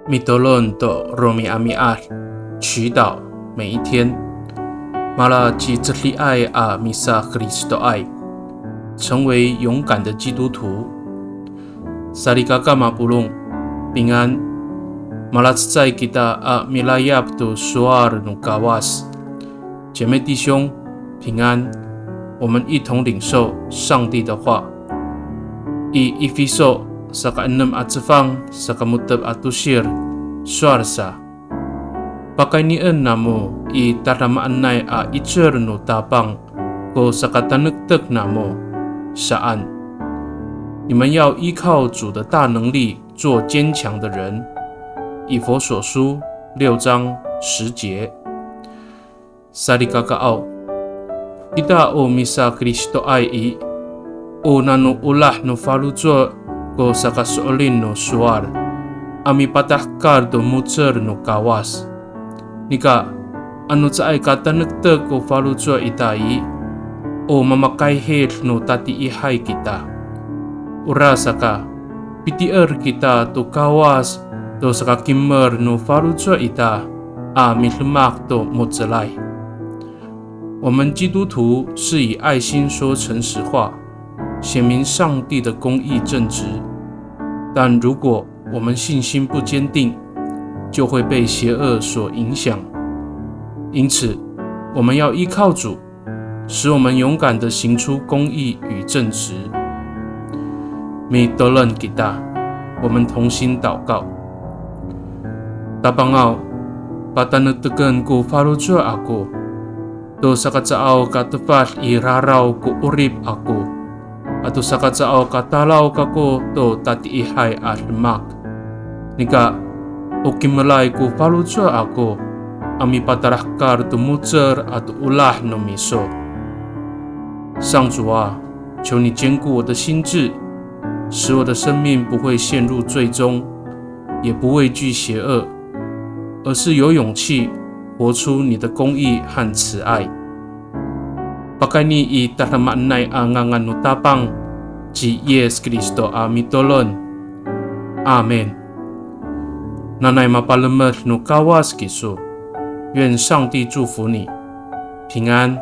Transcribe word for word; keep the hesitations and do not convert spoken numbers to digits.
Mitolon to romi'ami'ad, 祈祷每一天。Malacecay a misakristoay, 成为勇敢的基督徒。Salikaka mapolong, 平安。Malacecay kita a milayap to sowal no Kawas. 姐妹弟兄，平安。我们一同领受上帝的话。I Efiso saka enem a cefang saka mo^tep a tosir, sowal sa, pakaynien namo i tadamaanay a 'icel no Tapang ko sakatanektek namo, saan. 你们要依靠主的大能力做坚强的人。以弗所书六章十节。 Salikakaaw, kita o misakristoay i, o nano olah no faloco' ko sakaso'elin no sowal a mipatahekal to mo^cel no Kawas. Nika, ano caay ka tanektek ko faloco' ita i, o mamakayhid no tatiihay kita. Orasaka, pitier kita to Kawas to sakakimer no faloco' ita a midemak to mo^celay. 我们基督徒是以爱心说诚实话，显明上帝的公义正直。但如果我们信心不坚定，就会被邪恶所影响。因此，我们要依靠主，使我们勇敢地行出公义与正直。Mitolon kita, 我们同心祷告。Tapangaw, patanekteken ko faloco' ako to sakacaaw ka tefad i raraw ko 'orip ako, ato sakacaaw ka talaw kako to tatiihay a demak. Nika, o kimelay ko faloco' ako a mipatalahekal to mo^cel ato olah no miso. 上主啊，求你坚固我的心志，使我的生命不会陷入罪中，也不畏惧邪恶，而是有勇气活出你的公义和慈爱。Pakayni i tadamaanay a ngangan no Tapang, ci Yis Kristo a mitolon. Amin. Nanay mapalemed no Kawas kiso. 愿上帝祝福你，平安。